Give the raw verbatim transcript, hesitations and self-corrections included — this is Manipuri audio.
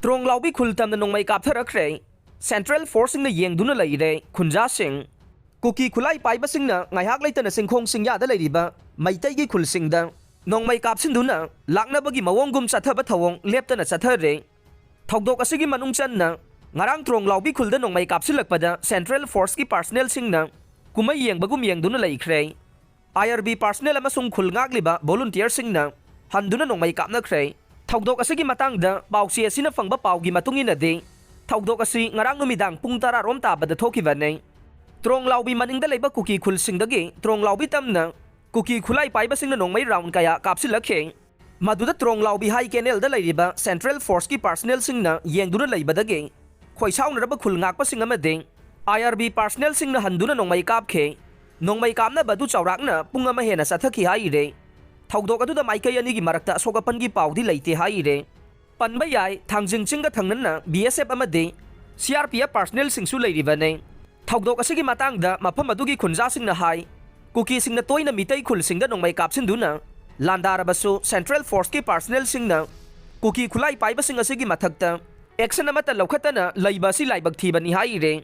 ꯇ꯭ꯔꯣꯡꯂꯥꯎꯕꯤ ꯈꯨꯜ ꯇꯝꯅ ꯅꯣꯡꯃꯩ ꯀꯥꯞꯊꯔꯛꯈ꯭ꯔꯦ꯫ ꯁꯦꯟꯇ꯭ꯔꯦꯜ ꯐꯣꯔꯁꯁꯤꯡꯅ ꯌꯦꯡꯗꯨꯅ ꯂꯩꯔꯦ꯫ ꯈꯨꯟꯖꯥꯁꯤꯡ꯫ ꯀꯨꯀꯤ ꯈꯨꯠꯂꯥꯏ ꯄꯥꯏꯕꯁꯤꯡꯅ ꯉꯥꯏꯍꯥꯛ ꯂꯩꯇꯅ ꯆꯤꯡꯈꯣꯡ ꯆꯤꯡꯌꯥꯗ ꯂꯩꯔꯤꯕ ꯃꯩꯇꯩꯒꯤ ꯈꯨꯜꯁꯤꯡꯗ ꯅꯣꯡꯃꯩ ꯀꯥꯞꯁꯤꯟꯗꯨꯅ ꯂꯥꯛꯅꯕꯒꯤ ꯃꯑꯣꯡꯒꯨꯝ ꯆꯠꯊꯕ ꯊꯧꯑꯣꯡ ꯂꯦꯞꯇꯅ ꯆꯠꯊꯔꯦ꯫ ꯊꯧꯗꯣꯛ ꯑꯁꯤꯒꯤ ꯃꯅꯨꯡ ꯆꯟꯅ ꯉꯔꯥꯡ ꯇ꯭ꯔꯣꯡꯂꯥꯎꯕꯤ ꯈꯨꯜꯗ ꯅꯣꯡꯃꯩ ꯀꯥꯞꯁꯤꯜꯂꯛꯄꯗ ꯁꯦꯟꯇ꯭ꯔꯦꯜ ꯐꯣꯔꯁꯀꯤ ꯄꯥꯔꯁꯅꯦꯜꯁꯤꯡꯅ ꯀꯨꯝꯍꯩ ꯌꯦꯡꯕꯒꯨꯝ ꯌꯦꯡꯗꯨꯅ ꯂꯩꯈ꯭ꯔꯦ꯫ ꯑꯥꯏ ꯑꯥꯔ ꯕꯤ ꯄꯥꯔꯁꯅꯦꯜ ꯑꯃꯁꯨꯡ ꯈꯨꯜ ꯉꯥꯛꯂꯤꯕ ꯚꯣꯂꯨꯟꯇꯤꯌꯔꯁꯤꯡꯅ ꯍꯟꯗꯨꯅ ꯅꯣꯡꯃꯩ ꯀꯥꯞꯅꯈ꯭ꯔꯦ꯫ ꯊꯧꯗꯣꯛ ꯑꯁꯤꯒꯤ ꯃꯇꯥꯡꯗ ꯄꯥꯎꯆꯦ ꯑꯁꯤꯅ ꯐꯪꯕ ꯄꯥꯎꯒꯤ ꯃꯇꯨꯡ ꯏꯟꯅꯗꯤ, ꯊꯧꯗꯣꯛ ꯑꯁꯤ ꯉꯔꯥꯡ ꯅꯨꯃꯤꯗꯥꯡ ꯄꯨꯡ ꯇꯔꯥ ꯔꯣꯝ ꯇꯥꯕꯗ ꯊꯣꯛꯈꯤꯕꯅꯤ꯫ ꯇ꯭ꯔꯣꯡꯂꯥꯎꯕꯤ ꯃꯅꯤꯡꯗ ꯂꯩꯕ ꯀꯨꯀꯤ ꯈꯨꯜꯁꯤꯡꯗꯒꯤ ꯇ꯭ꯔꯣꯡꯂꯥꯎꯕꯤ ꯇꯝꯅ ꯀꯨꯀꯤ ꯈꯨꯠꯂꯥꯏ ꯄꯥꯏꯕꯁꯤꯡꯅ ꯅꯣꯡꯃꯩ ꯔꯥꯎꯟ ꯀꯌꯥ ꯀꯥꯞꯁꯤꯜꯂꯛꯈꯤ꯫ ꯃꯗꯨꯗ ꯇ꯭ꯔꯣꯡꯂꯥꯎꯕꯤ ꯍꯥꯏ ꯀꯦꯅꯦꯜꯗ ꯂꯩꯔꯤꯕ ꯁꯦꯟꯇ꯭ꯔꯦꯜ ꯐꯣꯔꯁꯀꯤ ꯄꯥꯔꯁꯅꯦꯜꯁꯤꯡꯅ ꯌꯦꯡꯗꯨꯅ ꯂꯩꯕꯗꯒꯤ ꯈꯣꯏꯁꯥꯎꯅꯔꯕ ꯈꯨꯜ ꯉꯥꯛꯄꯁꯤꯡ ꯑꯃꯗꯤ ꯑꯥꯏ ꯑꯥꯔ ꯕꯤ ꯄꯥꯔꯁꯅꯦꯜꯁꯤꯡꯅ ꯍꯟꯗꯨꯅ ꯅꯣꯡꯃꯩ ꯀꯥꯞꯈꯤ꯫ ꯅꯣꯡꯃꯩ ꯀꯥꯞꯅꯕ ꯑꯗꯨ ꯆꯥꯎꯔꯥꯛꯅ ꯄꯨꯡ ꯑꯃ ꯍꯦꯟꯅ ꯆꯠꯊꯈꯤ ꯍꯥꯏꯔꯦ꯫ ꯊꯧꯗꯣꯛ ꯑꯗꯨꯗ ꯃꯥꯏꯀꯩ ꯑꯅꯤꯒꯤ ꯃꯔꯛꯇ ꯑꯁꯣꯛ ꯑꯄꯟꯒꯤ ꯄꯥꯎꯗꯤ ꯂꯩꯇꯦ ꯍꯥꯏꯔꯦ꯫ ꯄꯟꯕ ꯌꯥꯏ, ꯊꯥꯡꯖꯤꯡ ꯆꯤꯡꯒ ꯊꯪꯅꯅ ꯕꯤ ꯑꯦꯁ ꯑꯦꯐ ꯑꯃꯗꯤ ꯁꯤ ꯑꯥꯔ ꯄꯤ ꯑꯦꯐ ꯄꯥꯔꯁꯅꯦꯜꯁꯤꯡꯁꯨ ꯂꯩꯔꯤꯕꯅꯤ꯫ ꯊꯧꯗꯣꯛ ꯑꯁꯤꯒꯤ ꯃꯇꯥꯡꯗ ꯃꯐꯝ ꯑꯗꯨꯒꯤ ꯈꯨꯟꯖꯥꯁꯤꯡꯅ ꯍꯥꯏ, ꯀꯨꯀꯤꯁꯤꯡꯅ ꯇꯣꯏꯅ ꯃꯤꯇꯩ ꯈꯨꯜꯁꯤꯡꯗ ꯅꯣꯡꯃꯩ ꯀꯥꯞꯁꯤꯟꯗꯨꯅ ꯂꯥꯟꯗꯥꯔꯕꯁꯨ ꯁꯦꯟꯇ꯭ꯔꯦꯜ ꯐꯣꯔꯁꯀꯤ ꯄꯥꯔꯁꯅꯦꯜꯁꯤꯡꯅ ꯀꯨꯀꯤ ꯈꯨꯠꯂꯥꯏ ꯄꯥꯏꯕꯁꯤꯡ ꯑꯁꯤꯒꯤ ꯃꯊꯛꯇ ꯑꯦꯛꯁꯟ ꯑꯃꯠꯇ ꯂꯧꯈꯠꯇꯅ ꯂꯩꯕ ꯑꯁꯤ ꯂꯥꯏꯕꯛ ꯊꯤꯕꯅꯤ ꯍꯥꯏꯔꯦ꯫